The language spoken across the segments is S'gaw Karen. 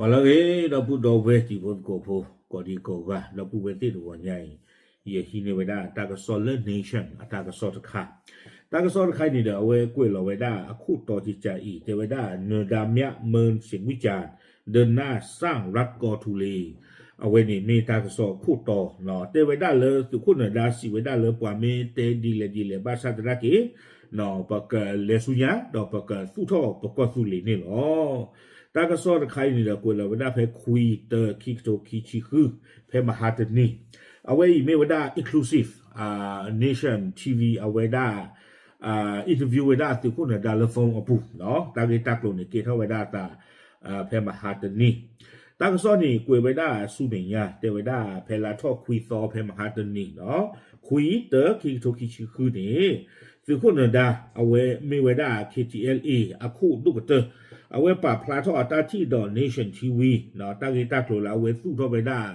ပှၤလၢအဂ့ၤ ဒီပုၢ်ဒီဝဲၢ်တံၤဖိသကိးဖိ ကိးဒံကိးဂၤ ဒီပုၢ်ဝဲၢ်သ့ၣ်တဂီၤညါအံၤ, ယဟံးန့ၢ်ဝဲဒၣ်တၢ်ကစီၣ်လၢ Nation အတၢ်ကစီၣ်တခါ, တၢ်ကစီၣ်တခါအံၤန့ၣ်ဒီး အဝဲကွဲးလီၤဝဲဒၣ်အခိၣ်တီကကးအံၤ တဲဝဲဒၣ် နၢၤဒါမြ မၢစ့ၣ်ဝံကၠၣ် ဒီးနၢ်စၣ်ရၢတ်ၣ်ကီၢ်ထူလ့ၤ, အဝဲန့ၣ်မ့ၢ်တၢ်ကစီၣ်ခိၣ်တီ, တဲဝဲဒၣ်လၢသုးခိၣ်နၢၤဒါစံးဝဲဒၣ်လၢပှၤမ့ၢ်တဲဒ်လဲၣ်ဒ်လဲၣ်ဘၣ်ဆၣ်သနာ်က့ ပကလဲၤဆူညါ ဒီးပကသူၣ်ထီၣ်ပကီၢ်သူလ့ၤန့ၣ်လီၤ. တၢ်ကစီၣ်တခါအံၤန့ၣ်ဒီး ကွဲးလီၤဝဲဒၣ်ဖဲခွံတၢ ခံကထိခံဆံဃု ဖဲမဟါတနံၤ, အဝဲအံၤမ့ၢ်ဝဲဒၣ် Exclusive Nation TV အဝဲဒၣ် interview ဝဲဒၣ်သုးခိၣ်နၢၤဒါလၢ phone အပူၤ, တၢ်ဂ့ၢ်တၢ်ကျိၤန့ၣ် ကဲထီၣ်ဝဲဒၣ်အသး ဖဲမဟါတနံၤ, တၢ်ကစီၣ်န့ၣ် ကွဲးဝဲဒၣ်ဆူမဲာ်ညါ တဲဝဲဒၣ်ဖဲလါထီၣ်ခွံသီဖဲမဟါတနံၤ, ခွံတၢ ခံကထိခံဆံဃုန့ၣ်, သုးခိၣ်နၢၤဒါ အဝဲမ့ၢ်ဝဲဒၣ် KTLA အခိၣ်ဒိၣ်ကတၢၢ်, အဝဲပာ်ဖျါထီၣ်အတၢ်ထံၣ်ဒီး Nation TV တၢ်ဂ့ၢ်တၢ်ကျိၤလၢအဝဲသူၣ်ထီၣ်ဝဲဒၣ်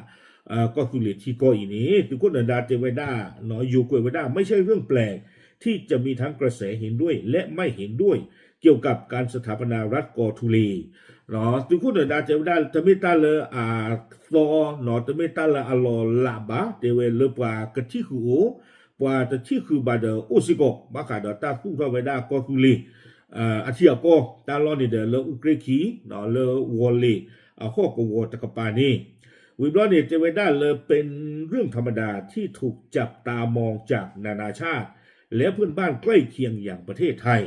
ကီၢ်သူလ့ၤထံကီၢ်အံၤန့ၣ် သုးခိၣ်နၢၤဒါတဲဝဲဒၣ်, ယိၤကွဲးဝဲဒၣ် ไม่ใช่เรื่องแปลก ที่จะมีทั้งกระแสเห็นด้วยและไม่เห็นด้วย เกี่ยวกับการสถาปนารัฐกอทูเล သုးခိၣ်နၢၤဒါတဲဝဲဒၣ် တမ့ၢ်တၢ်လၢအသီ, တမ့ၢ်တၢ်လၢအလီၤလးဘၣ်, တဲဝဲလၢပှၤကထံၣ်ဃုာ်အိၣ်, ပှၤတထံၣ်ဃုာ်ဘၣ်ဒီးအိၣ်စ့ၢ်ကီး, ဘၣ်ဃးဒီးတၢ်သူၣ်ထီၣ်ဝဲဒၣ်ကီၢ်သူလ့ၤ အထံအကီၢ်, တၢ်လီၢ်န့ၣ်ဒီးလၢအူးကြ့ၢ်ခံ, လၢဝီၤလ့ၤအဟီၣ်ကဝီၤတကပၤန့ၣ်, ဝံၤဘျီန့ၣ် တဲဝဲဒၣ်လၢ เป็นเรื่องธรรมดาที่ถูกจับตามองจากนานาชาติ และเพื่อนบ้านใกล้เคียงอย่างประเทศไทย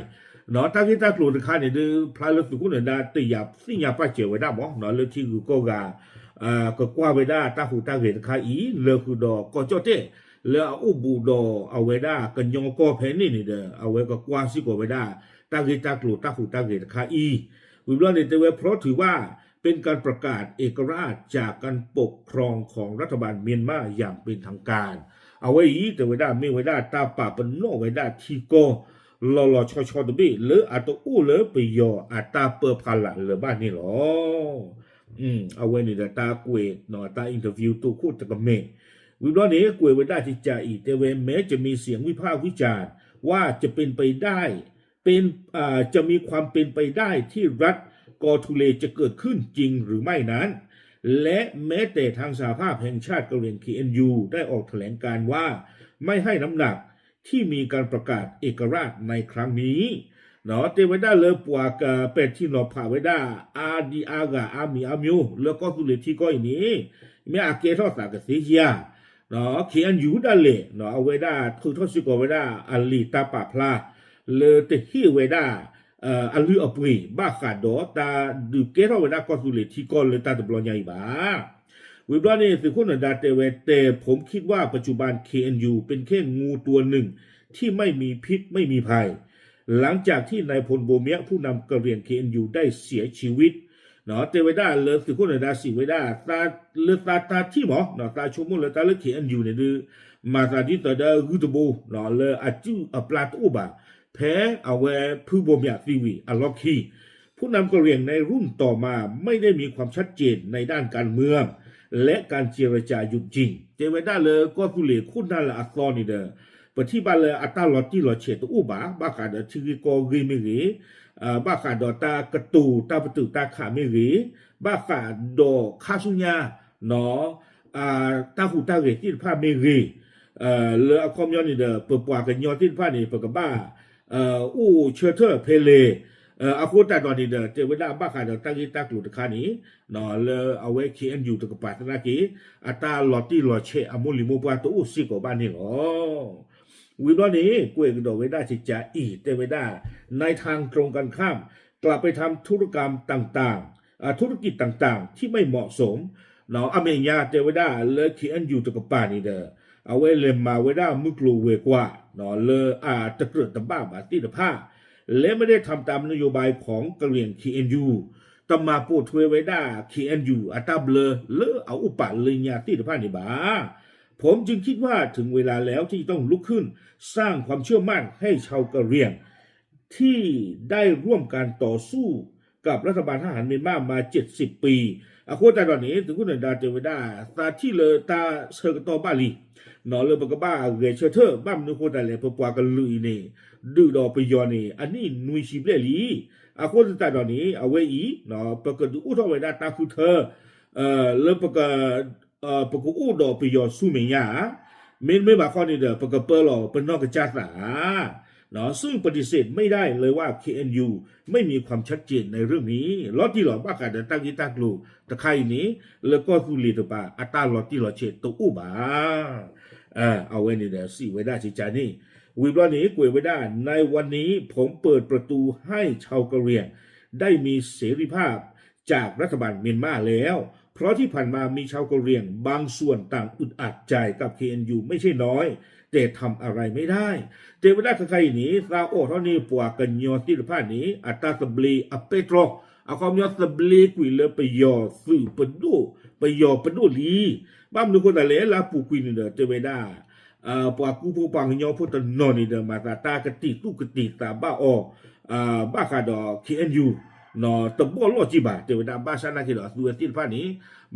တၢ်ဂ့ၢ်တၢ်ကျိၤတခါန့ၣ်ဒီး ဖျါလၢသုးခိၣ်နၢၤဒါတယာ်သ့ၣ်ညါပာ်စၢၤဝဲဒၣ်မး လၢထံဂုၤကီၢ်ဂၤ ကကွၢ်ဝဲဒၣ်တၢ်ဟူးတၢ်ဂဲၤတခါအံၤ လၢဃုာ်ဒီးကီၢ်ကၠီၣ်တဲၣ် လၢအအိၣ်ဘူးဒီးအဝဲဒၣ်ကညီကီၢ်ဖဲန့ၣ်န့ၣ်ဒီး အဝဲကကွၢ်စ့ၢ်ကီးဝဲဒၣ် တၢ်ဂ့ၢ်တၢ်ကျိၤတၢ်ဟူးတၢ်ဂဲၤတခါအံၤ, ဝံၤဘျီန့ၣ် တဲဝဲ เพราะถือว่าเป็นการประกาศเอกราชจากการปกครองของรัฐบาลเมียนมาอย่างเป็นทางการ အဝဲအံၤ တဲဝဲဒၣ်မ့ၢ်ဝဲဒၣ်တၢ်ပာ်ပနီၣ်ဝဲဒၣ်ထံကီၢ် လီၤလီၤဆီဆီတဘ့ၣ် လၢအတအိၣ်လၢပယီၤအတၢ်ပၢဖီလာ်လၢၤဘၣ်န့ၣ်လီၤ. အဝဲန့ၣ်ဒီးတၢ်ကွဲး တၢ် interview တိခိၣ်တကမဲာ်, ဝံၤဘျီန့ၣ် ကွဲးဝဲဒၣ်ကကးအံၤ တဲဝဲ แม้จะมีเสียงวิพากษ์วิจารณ์ว่าจะเป็นไปได้ เป็น อ่า จะมีความเป็นไปได้ที่รัฐกอทูเลจะเกิดขึ้นจริงหรือไม่นั้น และแม้แต่ทางสหภาพแห่งชาติกะเหรี่ยง เคเอ็นยู ได้ออกแถลงการณ์ว่าไม่ให้น้ำหนักที่มีการประกาศเอกราชในครั้งนี้ တဲဝဲဒၣ်လၢပှၤကပဲာ်ထံနီၤဖးဝဲဒၣ် အါဒံအါဂၤအါမံၤအါမျိၢ် လၢကီၢ်သူလ့ၤထံကီၢ်အံၤန့ၣ် မ့ၢ်အကဲထီၣ်သးကသ့ဧါ KNU ဒၣ်လဲာ် အဝဲဒၣ်ထုးထီၣ်စ့ၢ်ကီးဝဲဒၣ်အလံာ်တၢ်ပာ်ဖျါ လၢတဟ့ၣ်ဝဲဒၣ် အလုၢ်အပှ့ၤ ဘၣ်ဃးဒီးတၢ်ဒုးကဲထီၣ်ဝဲဒၣ်ကီၢ်သူလ့ၤထံကီၢ်လၢတၢ်တဘျီညါအံၤဘၣ်. ဝံၤဘျီန့ၣ် သုးခိၣ်နၢၤဒါတဲဝဲ แต่ผมคิดว่าปัจจุบัน เคเอ็นยู เป็นแค่งูตัวหนึ่งที่ไม่มีพิษไม่มีภัย หลังจากที่นายพลโบเมียะ ผู้นำกะเหรี่ยง เคเอ็นยู ได้เสียชีวิต တဲဝဲဒၣ်လၢသုးခိၣ်နၢၤဒါစံးဝဲဒၣ် လၢသးတၢ်ထံၣ်မး သးဆိကမိၣ်လၢတၢ်လၢ KNU န့ၣ်ဒုး မၤသးဒ်သိးဒီးဂုၢ်တဘိ လၢအစုၣ်အပျၢ်တအိၣ်ဘၣ် ဖဲအဝဲဖုဘိမၠးသံဝံၤအလီၢ်ခံ ผู้นำกะเหรี่ยงในรุ่นต่อมาไม่ได้มีความชัดเจนในด้านการเมืองและการเจรจาหยุดยิง တဲဝဲဒၣ်လၢကီၢ်သူလ့ၤခိၣ်နၢ်လၢအသီန့ၣ်ဒီး ပထံၣ်ဘၣ်လၢအတၢ်လီၤတံၢ်လီၤဆဲးတအိၣ်ဘၣ် ဘၣ်ဃးဒီးထံဂ့ၢ်ကီၢ်ဂ့ၢ်မ့ၢ်ဂ့ၤ, ဘၣ်ဃးဒီးတၢ်ကတိၤတၢ်ပတုာ်တၢ်ခးမ့ၢ်ဂ့ၤ, ဘၣ်ဃးဒီးခါဆူညါ တၢ်ဟူးတၢ်ဂဲၤသ့ၣ်တဖၣ်မ့ၢ်ဂ့ၤ, လၢအခီပညီန့ၣ်ဒီး ပပှၤကညီသ့ၣ်တဖၣ်န့ၣ် ပကဘၣ် အိၣ်ဆၢထၢၣ်ဖဲလဲၣ်, အဃိသတးဒီးန့ၣ်ဒီး တဲဝဲဒၣ်ဘၣ်ဃးဒီးတၢ်ဂ့ၢ်တၢ်ကျိၤတခါန့ၣ် လၢအဝဲ KNU တကပၤသနာ်က့ အတၢ်လီၤတံၢ်လီၤဆဲးအမိၢ်လံၤမိၢ်ပှၢ်တအိၣ်စ့ၢ်ကီးဘၣ်န့ၣ်လီၤ. ဝံၤဘျီန့ၣ် ကွဲးကဒီးဝဲဒၣ်ကကးအံၤ တဲဝဲဒၣ် ในทางตรงกันข้าม กลับไปทำธุรกรรมต่างๆ อ่า ธุรกิจต่างๆ ที่ไม่เหมาะสม အမဲာ်ညါတဲဝဲဒၣ်လၢ KNU တကပၤန့ၣ်ဒီး အဝဲလဲၤမၤဝဲဒၣ်မုၢ်ကျိၤဝဲၤကွာ် လၢအတကြၢးတဘၣ်ဘၣ်သ့ၣ်တဖၣ် และไม่ได้ทำตามนโยบายของกะเหรี่ยง เคเอ็นยู တမၤပိာ်ထွဲဝဲဒၣ် KNU အတၢ်ဘျၢလၢအအိၣ်ပာ်လၢညါသ့ၣ်တဖၣ်န့ၣ်ဘၣ်. ผมจึงคิดว่าถึงเวลาแล้วที่จะต้องลุกขึ้นสร้างความเชื่อมั่นให้ชาวกะเหรี่ยง ที่ได้ร่วมกันต่อสู้ กับรัฐบาลทหารเมียนมามาเจ็ดสิบปี အဃိသတးဒီးန့ၣ် သုးခိၣ်နၢၤဒါတဲဝဲဒၣ် သးထံၣ်လၢတၢ်ဆၢကတီၢ်ဘၣ်လံ လၢပကဘၣ်ဂဲၤဆၢထၢၣ် ဘၣ်မနုၤအဃိသတးလဲၣ် ပပှၤကလုာ်အံၤန့ၣ် ဒုးဒီးပယီၤန့ၣ် အနံၣ်နွံဆံဘျဲၣ်လံ. အဃိသတးဒီးန့ၣ် အဝဲအံၤ ပကဒုးအိၣ်ထီၣ်ဝဲဒၣ်တၢ်ဃုထၢ လၢပက ပကအိၣ်ဒီးပယီၤဆူမဲာ်ညါဧါ, မ့တမ့ၢ်ဘၣ်ခီန့ၣ်ဒီး ပကပၢလီၤပနီၢ်ကစၢ်သးဧါ. ซึ่งปฏิเสธไม่ได้เลยว่า เคเอ็นยู ไม่มีความชัดเจนในเรื่องนี้ လီၤတံၢ်လီၤ ဘၣ်ဃးဒီးတၢ်ဂ့ၢ်တၢ်ကျိၤတခါအံၤန့ၣ် လၢကီၢ်သူလ့ၤတပၤ အတၢ်လီၤတံၢ်လီၤဆဲးတအိၣ်ဘၣ်. အဝဲန့ၣ်ဒီးစံးဝဲဒၣ်ကကန့ၣ် ဝံၤဘျီန့ၣ် ကွဲးဝဲဒၣ် ในวันนี้ผมเปิดประตูให้ชาวกะเหรี่ยงได้มีเสรีภาพจากรัฐบาลเมียนมาแล้ว เพราะที่ผ่านมามีชาวกะเหรี่ยงบางส่วนต่างอึดอัดใจกับเคเอ็นยูไม่ใช่น้อย แต่ทำอะไรไม่ได้ တဲဝဲဒၣ်ခဲခါအံၤန့ၣ် သးအိးထီၣ်န့ၢ်ပှၤကညီသ့ၣ်တဖၣ်န့ၣ် အတၢ်သဘျ့အပဲတြီ အခီပညီသဘျ့ကွံာ်လၢပယီၤသုးပဒိၣ် ပယီၤပဒိၣ်လံ. ဘၣ်မနုၤအဃိသတးလဲၣ် လၢအပူၤကွံာ်န့ၣ်ဒီး တဲဝဲဒၣ် ပှၤကူဖိပှၤကညီဖိတနီၤန့ၣ်ဒီး မၤသးတၢ်ကတံာ်သူၣ်ကတံာ်သးဘၣ်အီၤ ဘၣ်ဃးဒီး เคเอ็นยู တဘီၣ်လီၢ်က့ဘၣ် တဲဝဲဒၣ် ဘၣ်ဆၣ်သနာ်က့ဒီး အသုဝဲသ့ၣ်တဖၣ်န့ၣ်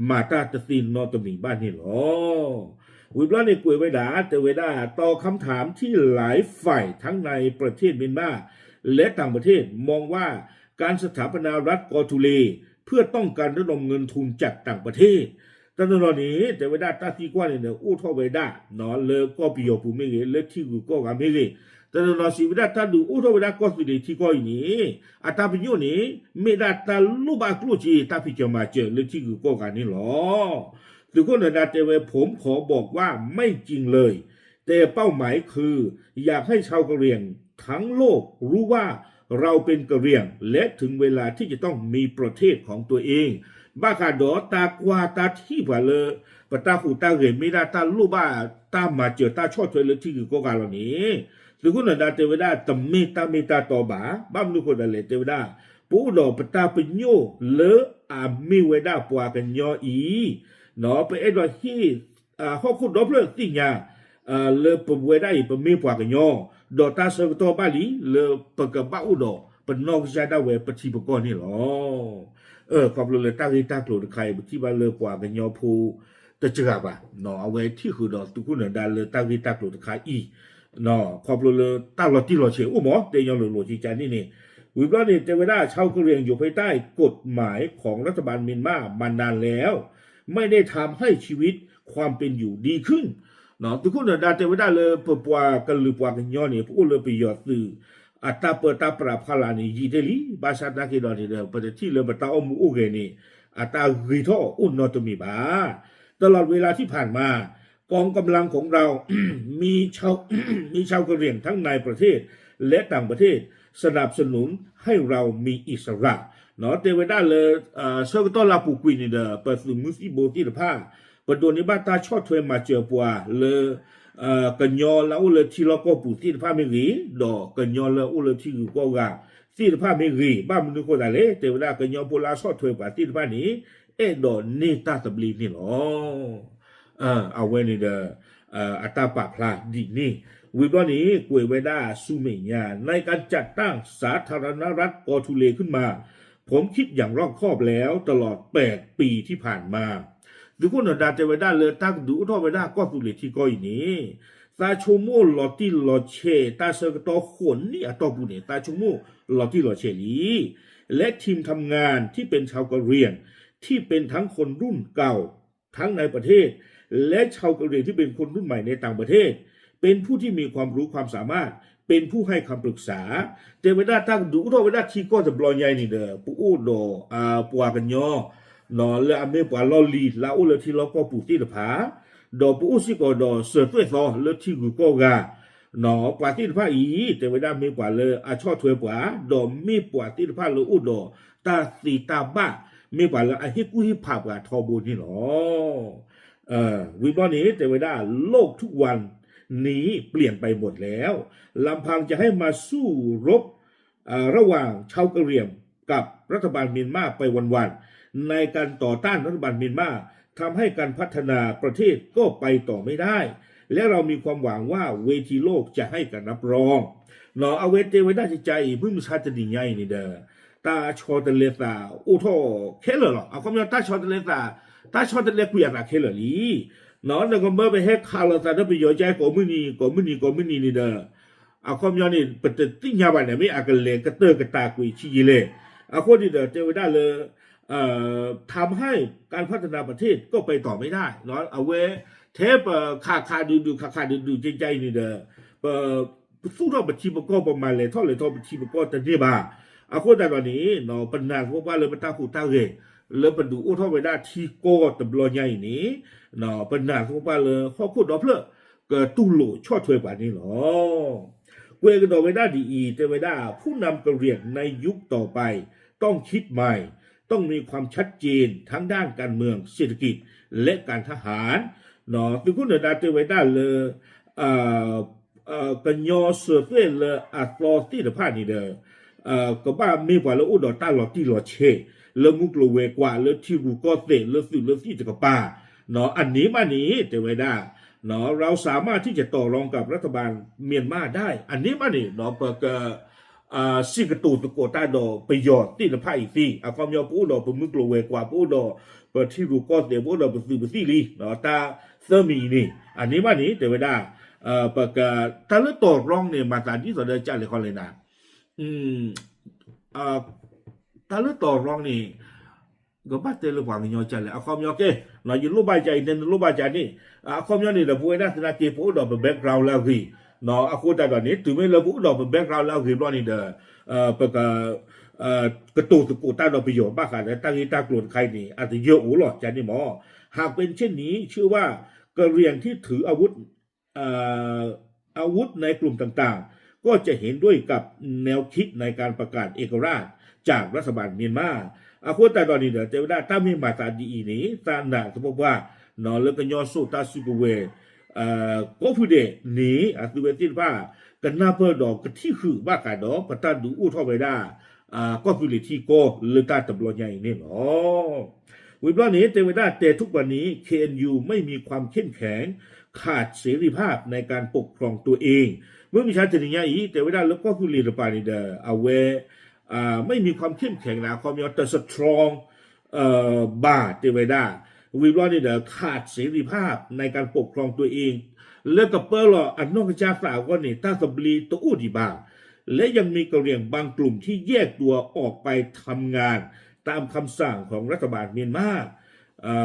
မၤတၢ်တသ့နီတမံၤဘၣ်န့ၣ်လီၤ. ဝံၤဘျီန့ၣ်ကွဲးဝဲဒၣ် တဲဝဲဒၣ် ต่อคำถามที่หลายฝ่ายทั้งในประเทศเมียนมาและต่างประเทศมองว่า การสถาปนารัฐกอทูเล เพื่อต้องการระดมเงินทุนจากต่างประเทศ တနီၤနီၤန့ၣ် တဲဝဲဒၣ်တၢ်သံကွၢ်န့ၣ်ဒီး အိၣ်ထီၣ်ဝဲဒၣ် လၢကီၢ်ပယီၤပူၤမ့ၢ်ဂ့ၤ လၢထံဂုၤကီၢ်ဂၤမ့ၢ်ဂ့ၤ, တနီၤနီၤစံးဝဲဒၣ်တၢ်ဒုးအိၣ်ထီၣ်ဝဲဒၣ်ကီၢ်သူလ့ၤထံကီၢ်အံၤန့ၣ် အတၢ်ပညိၣ်န့ၣ် မ့ၢ်ဒၣ်တၢ်လိၣ်ဘၣ်ကျိၣ်စ့ တၢ်ဖံးစၢၤမၤစၢၤလၢထံဂုၤကီၢ်ဂၤန့ၣ်လီၤ. သုးခိၣ်နၢၤဒါတဲဝဲ ผมขอบอกว่าไม่จริงเลย แต่เป้าหมายคืออยากให้ชาวกะเหรี่ยงทั้งโลกรู้ว่าเราเป็นกะเหรี่ยง และถึงเวลาที่จะต้องมีประเทศของตัวเอง ဘၣ်ဃးဒီးတၢ်ကွၢ်တၢ်ထံၣ်ပှၤလၢ ပတၢ်ဟူးတၢ်ဂဲၤမ့ၢ်ဒၣ်တၢ်လိၣ်ဘၣ် တၢ်မၤစၢၤတၢ်ဆီၣ်ထွဲလၢထံဂုၤကီၢ်ဂၤလီၤန့ၣ် သုးခိၣ်နၢၤဒါတဲဝဲဒၣ် တမ့ၢ်တၢ်မ့ၢ်တၢ်တီဘၣ်. ဘၣ်မနုၤအဃိသတးလဲၣ် တဲဝဲဒၣ် ပအိၣ်ဒီးပတၢ်ပညိၣ်လၢအမ့ၢ်ဝဲဒၣ်ပှၤကညီအံၤ ပအဲၣ်ဒိးဟ့ၣ် ဟီၣ်ခိၣ်ဒီဖျၢၣ်သ့ၣ်ညါ လၢပဝဲဒၣ်အံၤ ပမ့ၢ်ပှၤကညီ ဒီးတၢ်ဆၢကတီၢ်ဘၣ်လံ လၢပကဘၣ်အိၣ်ဒီးပနီၢ်ကစၢ်ဒၣ်ဝဲပထံပကီၢ်န့ၣ်လီၤ. ခီဖျိလၢတၢ်ဂ့ၢ်တၢ်ကျိၤတခါအံၤ ပထံၣ်ဘၣ်လၢပှၤကညီဖိတစှၤဘၣ် အဝဲထံၣ်ဃုာ်ဒီးသုးခိၣ်နၢၤဒါလၢတၢ်ဂ့ၢ်တၢ်ကျိၤတခါအံၤ ခီဖျိလၢတၢ်လီၤတံၢ်လီၤဆဲးအိၣ်မး တဲညီလိၤလိၤကကန့ၣ်န့ၣ် ဝံၤဘျီန့ၣ် တဲဝဲဒၣ် ชาวกะเหรี่ยงอยู่ภายใต้กฎหมายของรัฐบาลเมียนมา มานานแล้ว ไม่ได้ทำให้ชีวิตความเป็นอยู่ดีขึ้น သုးခိၣ်နၢၤဒါတဲဝဲဒၣ်လၢပပှၤကလုာ်ပှၤကညီန့ၣ် ပအိၣ်လၢပယီၤသုး အတၢ်ပၢတၢ်ပြးဖီလာ်န့ၣ် ယံာ်တ့ၢ်လံ ဘၣ်ဆၣ်သနာ်က့ဒီးန့ၣ်ဒီး ပတထံၣ်လၢပတၢ်အိၣ်မူအိၣ်ဂဲၤန့ၣ် အတၢ်ဂ့ၤထီၣ်အိၣ်နီတမံၤဘၣ်. ตลอดเวลาที่ผ่านมา กองกำลังของเรา มีชาว มีชาวกะเหรี่ยงทั้งในประเทศและต่างประเทศสนับสนุนให้เรามีอิสระ တဲဝဲဒၣ်လၢ ဆၢကတီၢ်လၢအပူၤကွံာ်န့ၣ်ဒီး ပသုးမုၢ်သံၣ်ဘိသ့ၣ်တဖၣ် ပဒိးန့ၢ်ဘၣ်တၢ်ဆီၣ်ထွဲမၤစၢၤပှၤလၢ ကညီလၢအအိၣ်လၢထံလီၢ်ကီၢ်ပူၤသ့ၣ်တဖၣ်မ့ၢ်ဂ့ၤ, ဒီးကညီလၢအအိၣ်လၢထံဂုၤကီၢ်ဂၤသ့ၣ်တဖၣ်မ့ၢ်ဂ့ၤ, ဘၣ်မနုၤအဃိသတးလဲၣ်, တဲဝဲဒၣ်ကညီဖိလၢအဆီၣ်ထွဲပှၤသ့ၣ်တဖၣ်န့ၣ် အဲၣ်ဒိးန့ၢ်တၢ်သဘျ့န့ၣ်လီၤ. အဝဲန့ၣ်ဒီး အတၢ်ပာ်ဖျါဒ်န့ၣ်, ဝံၤဘျီန့ၣ် ကွဲးဝဲဒၣ်ဆူမဲာ်ညါ ในการจัดตั้งสาธารณรัฐกอทูเลขึ้นมา ผมคิดอย่างรอบคอบแล้วตลอดแปดปีที่ผ่านมา သုးခိၣ်နၢၤဒါတဲဝဲဒၣ်လၢတၢ်ကဒုးအိၣ်ထီၣ်ဝဲဒၣ်ကီၢ်သူလ့ၤထံကီၢ်အံၤန့ၣ် သးဆိကမိၣ်လီၤတံၢ်လီၤဆဲး တၢ်ဆၢကတီၢ်ဃိးနံၣ်အတီၢ်ပူၤန့ၣ် သးဆိကမိၣ်လီၤတံၢ်လီၤဆဲးလံ. และทีมทำงานที่เป็นชาวกะเหรี่ยง ที่เป็นทั้งคนรุ่นเก่า ทั้งในประเทศ และชาวกะเหรี่ยงที่เป็นคนรุ่นใหม่ในต่างประเทศ เป็นผู้ที่มีความรู้ความสามารถ เป็นผู้ให้คำปรึกษา တဲဝဲဒၣ်တၢ်ကဒုးအိၣ်ထီၣ်ဝဲဒၣ်ထံကီၢ်တဘျီညါအံၤန့ၣ်ဒီး ပအိၣ်ဒီး ပှၤကညီ လၢအမ့ၢ်ပှၤလီၢ်လံၤလၢအအိၣ်လၢထံလီၢ်ကီၢ်ပူၤသ့ၣ်တဖၣ်, ဒီးပအိၣ်စ့ၢ်ကီးဒီးစၢၤသွဲၣ်သီလၢထံဂုၤကီၢ်ဂၤ ပှၤသ့ၣ်တဖၣ်အံၤ တဲဝဲဒၣ်မ့ၢ်ပှၤလၢအဆီၣ်ထွဲပှၤ, ဒီးမ့ၢ်ပှၤသ့ၣ်တဖၣ်လၢအိၣ်ဒီးတၢ်သ့တၢ်ဘၣ်, မ့ၢ်ပှၤလၢအဟ့ၣ်ကူၣ်ဟ့ၣ်ဖးပှၤထီဘိန့ၣ်လီၤ. ဝံၤဘျီန့ၣ် တဲဝဲဒၣ် โลกทุกวันนี้เปลี่ยนไปหมดแล้ว ลำพังจะให้มาสู้รบ อ่าระหว่างชาวกะเหรี่ยงกับรัฐบาลเมียนมาไปวันๆ ในการต่อต้านรัฐบาลเมียนมา ทำให้การพัฒนาประเทศก็ไปต่อไม่ได้ และเรามีความหวังว่าเวทีโลกจะให้การรับรอง အဝဲတဲဝဲဒၣ်ကကအံၤ မုၢ်မဆါတနံၤညါအံၤန့ၣ်ဒီး တၢ်ဆီတလဲသးအိၣ်ထီၣ်ခဲလၢာ်လီၤ. အခီပညီတၢ်ဆီတလဲသး, တၢ်ဆီတလဲကွံာ်အသးခဲလၢာ်လံ. နကမၢပဟဲခးလိာ်သးဒီးပယီၤကဲကိးမုၢ်နံၤ ကိးမုၢ်နံၤ ကိးမုၢ်နံၤန့ၣ်ဒီး အခီပညီန့ၣ် ပတသ့ၣ်ညါဘၣ်န့ၣ် မ့ၢ်အကလဲၤကတၢၢ်ကတၢၢ်ကွံာ်ဆံးယံာ်လဲၣ်. အဃိန့ၣ်ဒီးတဲဝဲဒၣ်လၢ ทำให้การพัฒนาประเทศก็ไปต่อไม่ได้ အဝဲ ထဲပခးခးဒုးဒုး ခးခးဒုးဒုး ကဲကဲအံၤန့ၣ်ဒီး ပ ပသူၣ်ထီၣ်ပထံပကီၢ် ပမၤလဲၤထီၣ်လဲၤထီၣ်ပထံပကီၢ်တန့ၢ်ဘၣ်. အဃိသတးဒီးန့ၣ် ပနာ်သပှၢ်ပှၢ်လၢပတၢ်ဟူးတၢ်ဂဲၤ လၢပဒုးအိၣ်ထီၣ်ဝဲဒၣ်ထံကီၢ်တဘျီညါအံၤန့ၣ် ပနာ်သပှၢ်ပှၢ်လၢဟီၣ်ခိၣ်ဒီဖျၢၣ် ကတူၢ်လိာ်ဆီၣ်ထွဲပှၤန့ၣ်လီၤ. ကွဲးကဒီးဝဲဒၣ်ဒ်အံၤ တဲဝဲဒၣ် ผู้นำกะเหรี่ยงในยุคต่อไปต้องคิดใหม่ ต้องมีความชัดเจนทั้งด้านการเมือง เศรษฐกิจ และการทหาร သုးခိၣ်နၢၤဒါတဲဝဲဒၣ်လၢ ကညီစၢၤသွဲၣ်လၢအသီသ့ၣ်တဖၣ်န့ၣ်ဒီး ကဘၣ်မ့ၢ်ပှၤလၢအိၣ်ဒီးတၢ်လီၤတံၢ်လီၤဆဲး လၢမုၢ်ကျိၤဝဲၤကွာ် လၢထံရူၢ်ကီၢ်သဲး လၢသုးလၢသံၣ်တကပၤ အန့ၣ်မးန့ၣ် တဲဝဲဒၣ် เราสามารถที่จะต่อรองกับรัฐบาลเมียนมาได้ အန့ၣ်မးန့ၣ် ပက စံးကတိၤသကိးတၢ်ဒီးပယီၤသ့ၣ်တဖၣ်အံၤသ့ အခီပညီ ပအိၣ်ဒီးပမုၢ်ကျိၤဝဲၤကွာ် ပအိၣ်ဒီးပထံရူၢ်ကီၢ်သဲး ပအိၣ်ဒီးပသုးပသံၣ်လံ တၢ်သၢမံၤအံၤန့ၣ် အန့ၣ်မးန့ၣ် တဲဝဲဒၣ် ပက တၢ်လၢ ต่อรอง န့ၣ် မၤသးဒ်သိးဒီးကလဲၣ်ခီလဲၣ်နၤ တၢ်လၢ ต่อรอง န့ၣ် ကဘၣ်တဲလၢပှၤကညီကလဲၣ် အခီပညီကဲ ယလိၣ်ဘၣ်ကအံၤ နနလိၣ်ဘၣ်ကန့ၣ် အခီပညီန့ၣ်ဒီး ပဝဲဒၣ်သနာ်က့ ပအိၣ်ဒီးပ background လၢအဂ့ၤ အဃိသတးဒီးန့ၣ် တုၤမ့ၢ်လၢပအိၣ်ဒီးပ background လၢအဂ့ၤဘျီန့ၣ်ဒီး ပက ကတိၤသကိးတၢ်ဒီးပယီၤဘၣ်ဃးဒီးတၢ်ဂ့ၢ်တၢ်ကျိၤတခါအံၤန့ၣ် အတယၢၢ်အိၣ်လီၤ ကန့ၣ်မး หากเป็นเช่นนี้ เชื่อว่ากะเหรี่ยงที่ถืออาวุธ อาวุธในกลุ่มต่างๆ ก็จะเห็นด้วยกับแนวคิดในการประกาศเอกราชจากรัฐบาลเมียนมา အဃိသတးဒီးန့ၣ်ဒီး တဲဝဲဒၣ်တၢ်မ့ၢ်မၤသးဒ်အံၤန့ၣ် သနာ်သပှၢ်ပှၢ် လၢကညီစိာ်တၢ်စုကဝဲၤ ကီၢ်ဖုဒဲးန့ၣ် အသုဝဲသ့ၣ်တဖၣ် ကနၢ်ပၢၢ်ဒီးကထံၣ်ဃုာ်ဘၣ်ဃးဒီး ပတၢ်ဒုးအိၣ်ထီၣ်ဝဲဒၣ် ကီၢ်သူလ့ၤထံကီၢ်လၢတၢ်တဘျီညါအံၤန့ၣ်လီၤ. ဝံၤဘျီန့ၣ် တဲဝဲဒၣ် แต่ทุกวันนี้ เคเอ็นยู ไม่มีความเข้มแข็ง ขาดเสรีภาพในการปกครองตัวเอง မုၢ်မဆါတနံၤညါအံၤ တဲဝဲဒၣ်လၢကီၢ်သူလ့ၤတပၤန့ၣ်ဒီး အဝဲ ไม่มีความเข้มแข็ง အခီပညီ တ strong ဘၣ် တဲဝဲဒၣ် ဝံၤဘျီန့ၣ်ဒီး ขาดเสรีภาพในการปกครองตัวเอง လၢကပၢလီၤအနီၢ်ကစၢ်သးအဂီၢ်န့ၣ် တၢ်သဘျ့တအိၣ်ဒံးဘၣ် และยังมีกะเหรี่ยงบางกลุ่มที่แยกตัวออกไปทำงานตามคำสั่งของรัฐบาลเมียนมา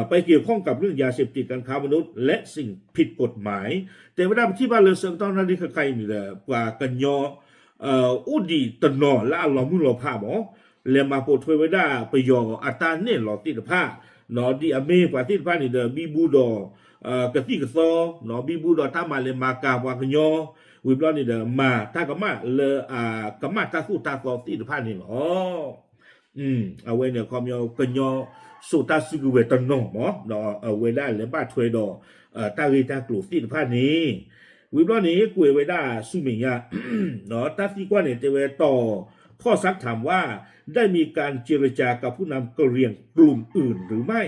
ไปเกี่ยวข้องกับเรื่องยาเสพติด การค้ามนุษย์ และสิ่งผิดกฎหมาย တဲဝဲဒၣ်ပထံၣ်ဘၣ်လၢဆၢကတီၢ်နၣ်ရံၣ်ခဲခါအံၤန့ၣ်ဒီး ပှၤကညီ အိၣ်ဒံးတနီၤလၢအလီၤမုၢ်လီၤဖးမး လဲၤမၤပိာ်ထွဲဝဲဒၣ်ပယီၤအတၢ်နဲၣ်လီၤသ့ၣ်တဖၣ် ဒ်အမ့ၢ်ပှၤသ့ၣ်တဖၣ်န့ၣ်ဒီး ဘံဘူဒီး ကသံၣ်ကသီ ဘံဘူဒီးတၢ်မၤလဲၤမၤကၤပှၤကညီ ဝံၤဘျီန့ၣ်ဒီး မၤတၢ်ကမၣ်လၢအကမၣ်တၢ်သိၣ်တၢ်သီသ့ၣ်တဖၣ်န့ၣ်လီၤ. အဝဲန့ၣ်အခီပညီ ကညီစိာ်တၢ်စုကဝဲၤတနီၤမး ဒီးအဝဲဒၣ်လဲၤဘၣ်ထွဲဒီး တၢ်ဂ့ၢ်တၢ်ကျိၤသ့ၣ်တဖၣ်န့ၣ် ဝံၤဘျီန့ၣ် ကွဲးဝဲဒၣ်ဆူမဲာ်ညါ တၢ်သံကွၢ်န့ၣ် တဲဝဲတီၤ ข้อซักถามว่า ได้มีการเจรจากับผู้นำกะเหรี่ยงกลุ่มอื่นหรือไม่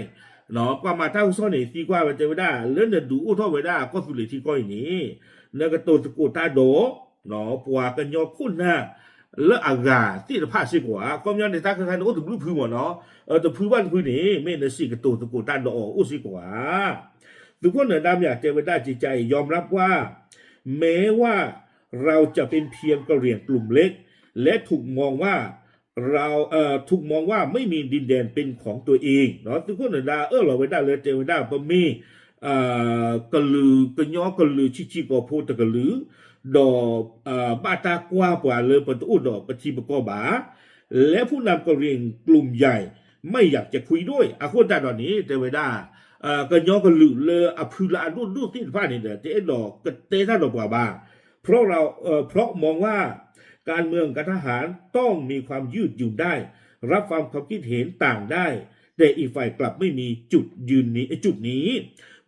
ပှၤမၤတၢ်ကစီၣ်န့ၣ် သံကွၢ်ဝဲတဲဝဲဒၣ် လၢနဒုးအိၣ်ထီၣ်ဝဲဒၣ်ကီၢ်သူလ့ၤထံကီၢ်အံၤန့ၣ် နကတိၤသကိးတၢ်ဒီး ပှၤကညီခိၣ်နၢ် လၢအဂၤသ့ၣ်တဖၣ်စ့ၢ်ကီးဧါ အခီပညီန့ၣ် တၢ်ခဲခါန့ၣ်အိၣ်တဘျုးဖုမ့ၢ်နီၤ တဖုဘၣ်တဖုန့ၣ် မ့ၢ်နစံးကတိၤသကိးတၢ်ဒီးအီၤအိၣ်စ့ၢ်ကီးဧါ သုးခိၣ်နၢၤဒါမ့ၢ်တဲဝဲဒၣ်ကကဲအံၤ ยอมรับว่า แม้ว่าเราจะเป็นเพียงกะเหรี่ยงกลุ่มเล็ก และถูกมองว่า เรา เอ่อ ถูกมองว่าไม่มีดินแดนเป็นของตัวเอง သုးခိၣ်နၢၤဒါအၢၣ်လီၤဝဲဒၣ်လၢတဲဝဲဒၣ် ပမ့ၢ် ကလုာ် ကညီကလုာ်ဆံးဆံးကိာ်ဖိတကလုာ် ဒီး ဘၣ်တၢ်ကွၢ်ပှၤလၢပတအိၣ်ဒီးပထံပကီၢ်ဘၣ် และผู้นำกะเหรี่ยงกลุ่มใหญ่ไม่อยากจะคุยด้วย အဃိသတးဒီးန့ၣ် တဲဝဲဒၣ် ကညီကလုာ်လၢအဖုလၢအဒိၣ်ဒိၣ်သ့ၣ်တဖၣ်န့ၣ်ဒီး တအဲၣ်ဒိးကတဲတၢ်ဒီးပှၤဘၣ် เพราะเรา เอ่อ เพราะมองว่าการเมืองกับทหารต้องมีความยืดหยุ่นได้ รับฟังความคิดเห็นต่างได้ แต่อีกฝ่ายกลับไม่มีจุดยืนนี้ จุดนี้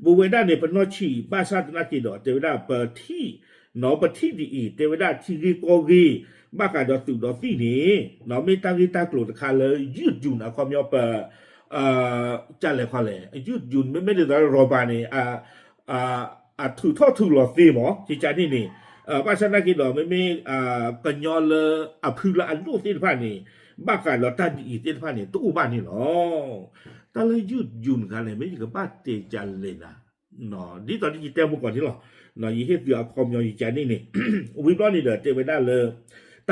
ပဝဲဒၣ်န့ၣ် ပနီၢ်ဆံးဘၣ်ဆၣ်သနာ်က့ဒီး တဲဝဲဒၣ်ပထံၣ် ပထံၣ်ဒ်အံၤ တဲဝဲဒၣ်ထံဂ့ၢ်ကီၢ်ဂ့ၢ် ဘၣ်ဃးဒီးသုးဒီးသံၣ်န့ၣ် မ့ၢ်တၢ်ဂ့ၢ်တၢ်ကျိၤတခါလၢ ยืดหยุ่น အခီပညီပ ကလဲၤခီလဲၣ် ยืดหยุ่น မ့မ့ၢ်ဒ်သိး rubber န့ၣ် အထုးထီၣ်ထုးလီၤသ့မး ကကန့ၣ်န့ၣ် ဘၣ်ဆၣ်သနာ်က့ဒီး မ့မ့ၢ် ကညီလၢအဖုလၢအဒိၣ်သ့ၣ်တဖၣ်န့ၣ် ဘၣ်ဃးဒီးတၢ်ဒ်အံၤသ့ၣ်တဖၣ်န့ၣ် တအိၣ်ဘၣ်န့ၣ်လီၤ. တၢ်လၢယုၢ်ယုၢ်တခါန့ၣ် မ့ၢ်ယကဘၣ်တဲကလဲၣ်နၤ, ဒ်သိးဒ်ယတဲမုၢ်ကီၢ်န့ၣ်လီၤ. ယဟ့ၣ်သုအခီပညီယကန့ၣ်န့ၣ်, ဝံၤဘျီန့ၣ်ဒီး တဲဝဲဒၣ်လၢ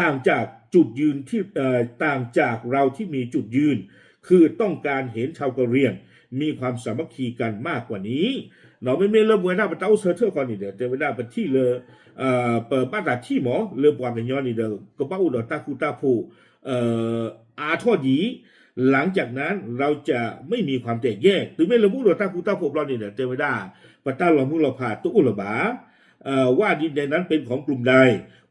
ต่างจากจุดยืนที่ เอ่อ ต่างจากเราที่มีจุดยืน คือต้องการเห็นชาวกะเหรี่ยง มีความสามัคคีกันมากกว่านี้ မ့မ့ၢ်လၢပဝဲဒၣ်ပတၢ်အိၣ်ဆၢထၢၣ်ခီန့ၣ်ဒီး တဲဝဲဒၣ်ပထံၣ်လၢ ပဘၣ်သးထံၣ်မး လၢပှၤကညီန့ၣ်ဒီး ကဘၣ်အိၣ်ဒီးတၢ်ဃူတၢ်ဖိး အါထီၣ်ဒံး, หลังจากนั้นเราจะไม่มีความแตกแยก တုၤမ့ၢ်လၢပအိၣ်ဒီးတၢ်ဃူတၢ်ဖိးဘျီန့ၣ်ဒီး တဲဝဲဒၣ် ပတၢ်လီၤမုၢ်လီၤဖးတအိၣ်လၢၤဘၣ် ว่าดินแดนนั้นเป็นของกลุ่มใด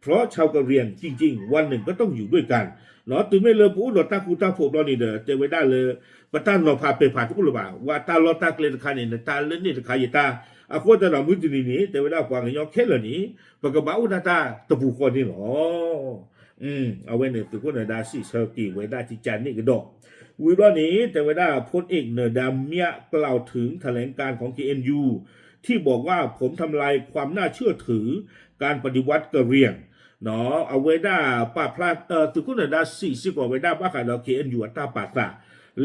เพราะชาวกะเหรี่ยงจริงๆ วันหนึ่งก็ต้องอยู่ด้วยกัน တုၤမ့ၢ်လၢပအိၣ်ဒီးတၢ်ဃူတၢ်ဖိးဘျီန့ၣ်ဒီး တဲဝဲဒၣ်လၢ ပတၢ်နီၤဖးပဲာ်ဖးတအိၣ်လၢၤဘၣ် ဝဲတၢ်လီၢ်တၢ်ကျဲတခါန့ၣ် နတၢ်လၢန့ၣ်တခါယတၢ်, အဃိသတးဒီးမုၢ်တနံၤန့ၣ် တဲဝဲဒၣ်ပှၤကညီခဲလၢာ်န့ၣ် ပကဘၣ်အိၣ်ဒၣ်တၢ်တပူၤဃီန့ၣ်လီၤ. အဝဲန့ၣ်သုးခိၣ်နၢၤဒါစံးဆၢက့ၤဝဲဒၣ်ကကန့ၣ်ကဒီး, ဝံၤဘျီန့ၣ် တဲဝဲဒၣ် พลเอกเนอร์ดาเมียะกล่าวถึงแถลงการณ์ของ เคเอ็นยู ที่บอกว่าผมทำลายความน่าเชื่อถือ การปฏิวัติกะเหรี่ยง အဝဲဒၣ်ပာ်ဖျါ သုးခိၣ်နၢၤဒါစံးစ့ၢ်ကီးဝဲဒၣ်ဘၣ်ဃးဒီး เคเอ็นยู အတၢ်ပာ်သး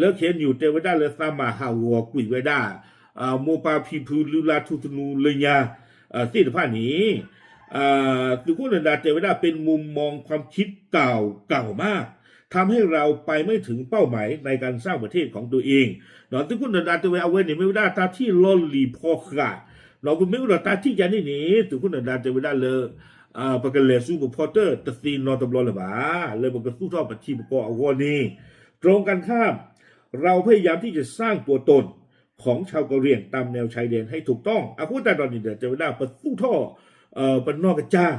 လၢ เคเอ็นยู တဲဝဲဒၣ်လၢသးမၤဟးဂီၤကွံာ်ဝဲဒၣ် မိၢ်ပၢ်ဖံဖုလုၢ်လၢ်ထူသနူလၢညါ သ့ၣ်တဖၣ်န့ၣ် သုးခိၣ်နၢၤဒါတဲဝဲဒၣ် เป็นมุมมองความคิดเก่าๆ มาก ทำให้เราไปไม่ถึงเป้าหมายในการสร้างประเทศของตัวเอง သုးခိၣ်နၢၤဒါတဲဝဲ အဝဲန့ၣ်မ့ၢ်ဝဲဒၣ်တၢ်ထံၣ်လီၢ်လံၤဖီဃး ပမ့ၢ်အိၣ်ဒီးတၢ်ထံၣ်ယါန့ၣ်န့ၣ် သုးခိၣ်နၢၤဒါတဲဝဲဒၣ်လၢ ပကလဲၤဆူပဖီတၢၣ်တသ့နီတဘျီလၢၤဘၣ် လၢပကသူၣ်ထီၣ်ပထံပကီၢ်အဂီၢ်န့ၣ် ตรงกันข้าม เราพยายามที่จะสร้างตัวตน ของชาวกะเหรี่ยงตามแนวชายแดนให้ถูกต้อง အဃိသတးဒီးန့ၣ်ဒီး တဲဝဲဒၣ်ပသူၣ်ထီၣ် ပနီၢ်ကစၢ်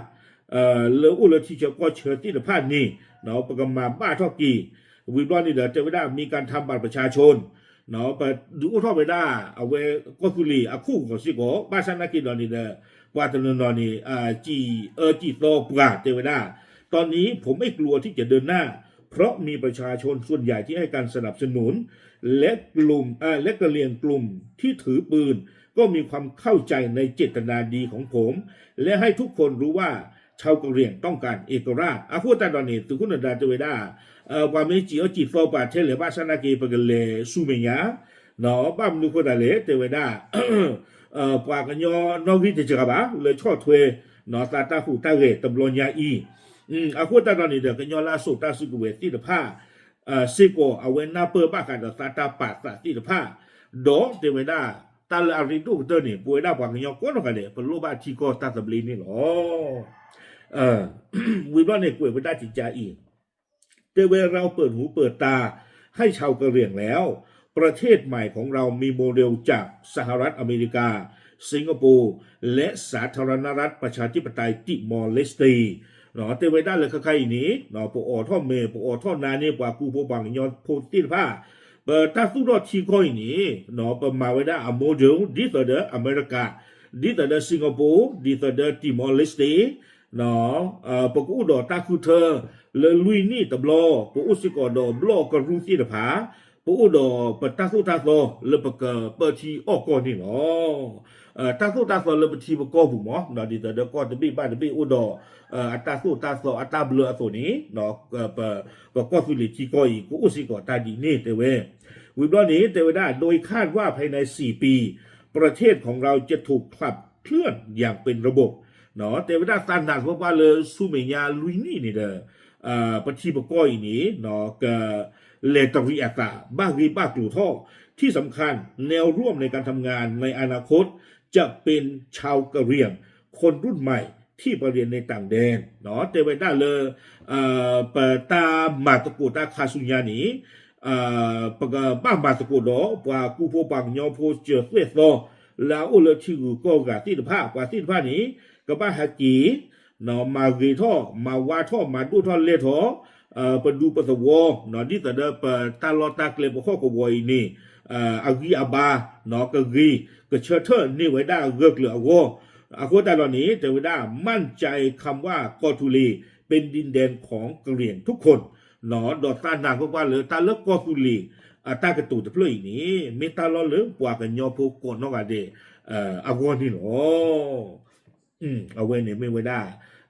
လၢအိၣ်လၢထံဆၢကီၢ်ဆၢသ့ၣ်တဖၣ်န့ၣ် ပကမၤဘၣ်ထီၣ်က့ၤ ဝံၤဘျီန့ၣ်ဒီး တဲဝဲဒၣ် มีการทำบัตรประชาชน ပဒုးအိၣ်ထီၣ်ဝဲဒၣ် အဝဲကီၢ်သူလ့ၤအခိၣ်ဂီၤစ့ၢ်ကီး ဘၣ်ဆၣ်နာ်က့ၤဒီးန့ၣ်ဒီး ပှၤတနီၤနီၤန့ၣ် စံၣ်အၢစံၣ်သီပှၤတဲဝဲဒၣ် ตอนนี้ผมไม่กลัวที่จะเดินหน้า เพราะมีประชาชนส่วนใหญ่ที่ให้การสนับสนุน และกลุ่ม เอ่อ และกะเหรี่ยงกลุ่มที่ถือปืน ก็มีความเข้าใจในเจตนาดีของผม และให้ทุกคนรู้ว่าชาวกะเหรี่ยงต้องการเอกราช အဃိသတးဒီးန့ၣ် သုးခိၣ်နၢၤဒါတဲဝဲဒၣ် ပှၤမ့ၢ်စံၣ်အၢစံၣ်သီပှၤထဲလဲၣ် ဘၣ်ဆၣ်နာ်က့ၤ ပကလဲၤဆူမဲာ်ညါ ဘၣ်မနုၤဃိသတးလဲၣ် တဲဝဲဒၣ် ပှၤကညီနီၣ်ဂံၢ်တစှၤဘၣ် လၢဆီၣ်ထွဲ သးတၢ်ဟူးတၢ်ဂဲၤတဘျီညါအံၤ အဃိသတးဒီးန့ၣ်ဒီး ကညီလၢအစိာ်တၢ်စုကဝဲၤသ့ၣ်တဖၣ် စ့ၢ်ကီး အဝဲနၢ်ပၢၢ်ဘၣ်ဃးဒီးသးတၢ်ပာ်သးသ့ၣ်တဖၣ် ဒီးတဲဝဲဒၣ် တၢ်လၢအရ့ဒိၣ်ကတၢၢ်န့ၣ် ပဝဲဒၣ်ပှၤကညီကိးနီၢ်ဂၤဒဲး ပလိၣ်ဘၣ်ထံကီၢ်တၢ်သဘျ့န့ၣ်လီၤ. ဝံၤဘျီန့ၣ် ကွဲးဝဲဒၣ်ကကါအံၤ တဲဝဲ เราเปิดหูเปิดตาให้ชาวกะเหรี่ยงแล้ว ประเทศใหม่ของเรามีโมเดลจากสหรัฐอเมริกา สิงคโปร์ และสาธารณรัฐประชาธิปไตยติมอร์เลสเต တဲဝဲဒၣ်လၢခဲခါအံၤန့ၣ် ပအိးထီၣ်မဲာ် ပအိးထီၣ်နါန့ၢ်ပှၤကူဖိပှၤကညီဖိသ့ၣ်တဖၣ် ပတၢ်သူၣ်ထီၣ်ထံကီၢ်အံၤန့ၣ် ပမၤဝဲဒၣ်အ model ဒ်သိးဒီးအမဲရကၤ ဒ်သိးဒီး Singapore ဒ်သိးဒီး Timor Leste ပကအိၣ်ဒီးတၢ်ဃုထၢလၢလွံၢ်နံၣ်တဘျီ ပအိၣ်စ့ၢ်ကီးဒီးဘျီၣ်ကရူၢ်သ့ၣ်တဖၣ် ပအိၣ်ဒီးပတၢ်သိၣ်တၢ်သီလၢပကပၢထံအီၣ်ကီၢ်န့ၣ်လီၤ. တၢ်သိၣ်တၢ်သီလၢပထံပကီၢ်ပူၤမး ဒ်သိးဒီးကီၢ်တဘ့ၣ်ဘၣ်တဘ့ၣ်အိၣ်ဒီး အတၢ်သိၣ်တၢ်သီအတၢ်ဘျၢအသိးန့ၣ် ပကီၢ်သူလ့ၤထံကီၢ်အံၤ ကအိၣ်စ့ၢ်ကီးတၢ်ဒ်န့ၣ်တဲဝဲ. ဝံၤဘျီန့ၣ် တဲဝဲဒၣ် โดยคาดว่าภายในสี่ปี ประเทศของเราจะถูกขับเคลื่อนอย่างเป็นระบบ တဲဝဲဒၣ်သးနာ်သပှၢ်ပှၢ်လၢဆူမဲာ်ညါလွံၢ်နံၣ်န့ၣ်ဒီး ပထံပကီၢ်အံၤန့ၣ် ကလဲၤတရံးအသး ဘၣ်ဂ့ၢ်ဘၣ်ကျိၤထီၣ် ที่สำคัญ แนวร่วมในการทำงานในอนาคต จะเป็นชาวกะเหรี่ยง คนรุ่นใหม่ ที่ไปเรียนในต่างแดน တဲဝဲဒၣ်လၢ ပတၢ်မၤသကိးတၢ်ခါဆူညါန့ၣ် ပကဘၣ်မၤသကိးဒီးပှၤကူဖိပှၤကညီဖိစၢၤသွဲၣ်သီ လၢအအိၣ်လၢထံဂုၤကီၢ်ဂၤသ့ၣ်တဖၣ် ပှၤသ့ၣ်တဖၣ်န့ၣ် ကဘၣ်ဟဲက့ၤ မၤဂ့ၤထီၣ် မၤဝါထီၣ် မၤဒိၣ်ထီၣ်လဲၢ်ထီၣ် ပဒူပသဝီ ဒ်သိးဒီးပတၢ်လီၢ်တၢ်ကျဲပဟီၣ်ကဝီၤအံၤန့ၣ် အဂံၢ်အဘါ ကဂ့ၤကဆၢထၢၣ်န့ၢ်ဝဲဒၣ်ဂၢၢ်ကျၢၤအဂီၢ် အဃိသတးဒီးန့ၣ် တဲဝဲဒၣ် มั่นใจคำว่ากอทูเลเป็นดินแดนของกะเหรี่ยงทุกคน ဒီးသးနာ်သပှၢ်ပှၢ်လၢတၢ်လၢကီၢ်သူလ့ၤ အတၢ်ကတိၤတဖျၢၣ်အံၤန့ၣ် မ့ၢ်တၢ်လီၢ်လၢပှၤကညီဖိကိးနီၢ်ဂၤဒဲး အဂီၢ်န့ၣ်လီၤ. အဝဲန့ၣ်မ့ၢ်ဝဲဒၣ်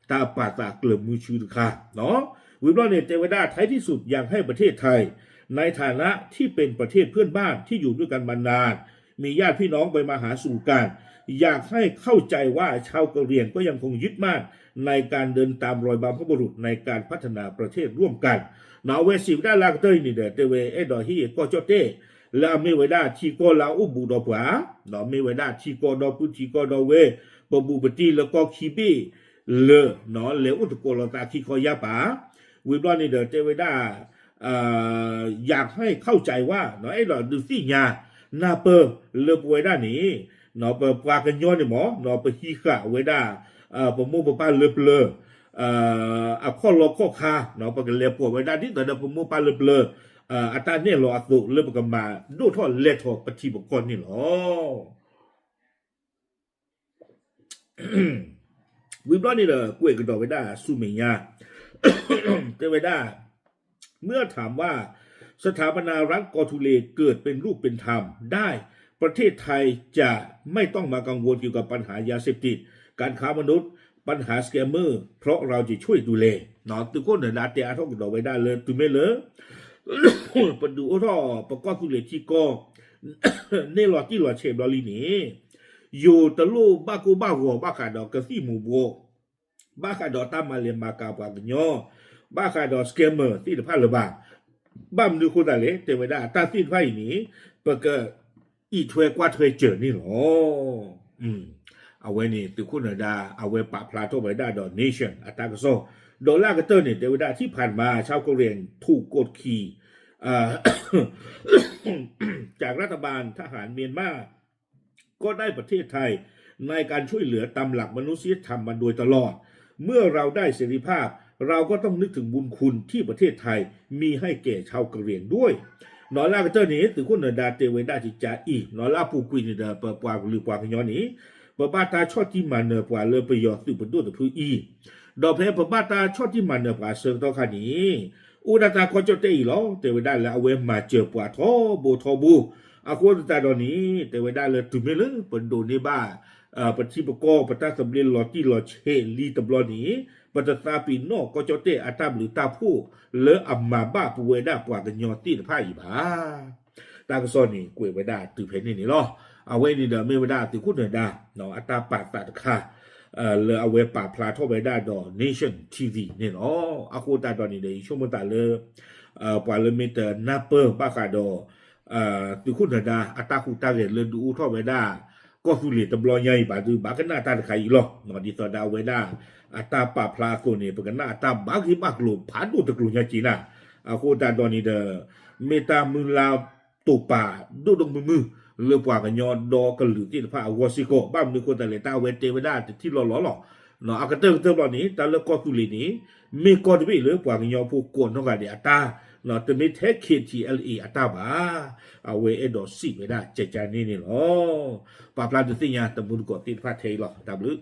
တၢ်ပာ်သးကျၢၤမုဆူတခါ နီၤ. ဝံၤဘျီန့ၣ် တဲဝဲဒၣ် ท้ายที่สุดอยากให้ประเทศไทย ในฐานะที่เป็นประเทศเพื่อนบ้านที่อยู่ด้วยกันมานาน มีญาติพี่น้องไปมาหาสู่กัน อยากให้เข้าใจว่าชาวกะเหรี่ยงก็ยังคงยึดมั่นในการเดินตามรอยบรรพบุรุษในการพัฒนาประเทศร่วมกัน အဝဲစံးဝဲဒၣ်လၢအကတၢၢ်အံၤန့ၣ်ဒီး တဲဝဲအဲၣ်ဒိးဟ့ၣ်ကီၢ်ကၠီၣ်တဲၣ် လၢအမ့ၢ်ဝဲဒၣ်ထံကီၢ်လၢအအိၣ်ဘူးဒီးပှၤ, မ့ၢ်ဝဲဒၣ်ထံကီၢ်ဒီပုၢ်ထံကီၢ်ဒီဝဲၢ်, ပဘူးပတံၢ်လၢကီၢ်ခံဘ့ၣ်လၢ လဲၤအိၣ်သကိးလိာ်သးခံခီယါပၤ, ဝံၤဘျီန့ၣ်ဒီးတဲဝဲဒၣ် อยากให้เข้าใจว่า အဲၣ်ဒိးဒုးသ့ၣ်ညါ နၢ်ပၢၢ်လၢပဝဲဒၣ်န့ၣ် ပပှၤကညီန့ၣ်မ့ၢ် ပဟံးဃာ်ဝဲဒၣ် ပမိၢ်ပပၢ်လၢပျၢၤ အခီၣ်လီၢ်ခီၣ်ခါ ပကလဲၤပိာ်ဝဲဒၣ်ဒ်သိးဒီးပမိၢ်ပၢ်လၢပျၢၤ အတၢ်နဲၣ်လီၤအသိးလၢပကမၤဒိၣ်ထီၣ်လဲၤထီၣ်ပထံပကီၢ်န့ၣ်လီၤ. ဝံၤဘျီန့ၣ်ဒီး ကွဲးကဒီးဝဲဒၣ်ဆူမဲာ်ညါ တဲဝဲဒၣ် เมื่อถามว่าสถาปนารัฐกอทูเลเกิดเป็นรูปเป็นธรรมได้ ประเทศไทยจะไม่ต้องมากังวลเกี่ยวกับปัญหายาเสพติด การค้ามนุษย์ ปัญหาสแกมเมอร์ เพราะเราจะช่วยดูแล သုးခိၣ်နၢၤဒါတဲအါထီၣ်ကဒီးဝဲဒၣ်လၢတုၤမ့ၢ်လၢ ပဒုးအိၣ်ထီၣ်ပကီၢ်သူလ့ၤထံကီၢ် န့ၢ်လီၤတံၢ်လီၤဆဲးဘျီလံန့ၣ် ယိၤတလိၣ်ဘၣ်ကိၢ်ဘၣ်ဂီၤဘၣ်ဃးဒီးကသံၣ်မူၤဘှီး ဘၣ်ဃးဒီးတၢ်မၤလဲၤမၤကၤပှၤကညီ ဘၣ်ဃးဒီး scammer သ့ၣ်တဖၣ်လၢၤဘၣ်. ဘၣ်မနုၤအဃိသတးလဲၣ် တဲဝဲဒၣ်တၢ်သ့ၣ်တဖၣ်အံၤန့ၣ် ပကအံးထွဲကွၢ်ထွဲစၢၤန့ၣ်လီၤ. အဝဲန့ၣ်သုးခိၣ်နၢၤဒါ အဝဲပာ်ဖျါထီၣ်ဝဲဒၣ်ဒီး Nation အတၢ်ကစီၣ် ဒီးလၢအကတၢၢ်န့ၣ် တဲဝဲဒၣ် ที่ผ่านมาชาวกะเหรี่ยงถูกกดขี่ จากรัฐบาลทหารเมียนมา ก็ได้ประเทศไทยในการช่วยเหลือตามหลักมนุษยธรรมมาโดยตลอด เมื่อเราได้เสรีภาพ เราก็ต้องนึกถึงบุญคุณที่ประเทศไทยมีให้แก่ชาวกะเหรี่ยงด้วย နီၢ်လၢအကတၢၢ်န့ၣ် သုးခိၣ်နၢၤဒါတဲဝဲဒၣ်ကကါအံၤ နီၢ်လၢအပူၤကွံာ်န့ၣ်ဒီး ပပှၤကလုာ်ပှၤကညီန့ၣ် ပဘၣ်တၢ်ဆီၣ်တံၢ်မၤနၢၤပှၤလၢပယီၤသုးပဒိၣ်တဖုအံၤ ဒီးဖဲပဘၣ်တၢ်ဆီၣ်တံၢ်မၤနၢၤပှၤအဆၢကတီၢ်ခါန့ၣ် အိၣ်ဒၣ်တၢ်ကီၢ်ကၠီၣ်တဲၣ်အံၤလီၤ. တဲဝဲဒၣ်လၢအဝဲမၤစၢၤပှၤထီဘိထီဘိ အဃိသတးဒီးန့ၣ် တဲဝဲဒၣ်လၢတုၤမ့ၢ်လၢပဒိးန့ၢ်ဘၣ် ပထံပကီၢ် ပတၢ်သဘျ့လီၤတံၢ်လီၤဆဲးလံတဘျီန့ၣ် ပတသးပ့ၤနီၣ်ကီၢ်ကၠီၣ်တဲၣ်အတၢ်ဘျုးတၢ်ဖှိၣ်လၢအမၤဘၣ်ပဝဲဒၣ်ပှၤကညီသ့ၣ်တဖၣ်အံၤဘၣ်. တၢ်ကစီၣ်န့ၣ်ကွဲးဝဲဒၣ်တုၤဖဲန့ၣ်န့ၣ်လီၤ. အဝဲန့ၣ်ဒီးမ့ၢ်ဝဲဒၣ်သုးခိၣ်နၢၤဒါ အတၢ်ပာ်သးတခါ လၢအဝဲပာ်ဖျါထီၣ်ဝဲဒၣ်ဒီး Nation TV န့ၣ်လီၤ. အဃိသတးဒီးန့ၣ်ဒီး ယဆိကမိၣ်သးလၢ ပှၤလၢမ့ၢ်တနၢ်ပၢၢ်ဘၣ်ဃးဒီး သုးခိၣ်နၢၤဒါ အတၢ်ဟူးတၢ်ဂဲၤလၢဒုးအိၣ်ထီၣ်ဝဲဒၣ် ကီၢ်သူလ့ၤတဘျီညါအံၤဘၣ်ဒီး ဘၣ်ကနၣ်တၢ်တခါအံၤလီၤ. ဒ်သိးဒၣ်ဝဲဒၣ် အတၢ်ပာ်ဖျါအသိးန့ၣ် ပကနၣ်အတၢ်ဘၣ်ဂ့ၢ်ဘၣ်ကျိၤဖးဒိၣ်တကျိၤညါက့ၤနၤ. အဃိသတးဒီးန့ၣ်ဒီး မ့ၢ်တၢ်မုၢ်လၢ်တိာ်ပာ်ဒိၣ်ဒိၣ်မုၢ်မုၢ် လၢပှၤကညီဒီကလုာ်သ့ၣ်တဖၣ်အဂီၢ်စ့ၢ်ကီး ဘၣ်မနုၤအဃိသတးလဲၣ် တၢ်အဝဲတဲဝဲဒၣ်တထံၣ်လီၤလီၤလီၤ. အကတၢၢ်ကတၢၢ်ဘျီန့ၣ် တၢ်လၢကီၢ်သူလ့ၤန့ၣ် မ့ၢ်ကီၢ်တဘ့ၣ်လၢပှၤကညီဖိကိးနီၢ်ဂၤဒဲးအတၢ်, တမ့ၢ်ထဲ KTLA အတၢ်ဘၣ်. အဝဲအဲၣ်ဒိးစံးဝဲဒၣ်ကကါန့ၣ်န့ၣ်လီၤ. ပာ်ဖျါဒုးသ့ၣ်ညါတမူတကိးသ့ၣ်တဖၣ်ထဲအံၤလီၤ. တၢ်ဘျုး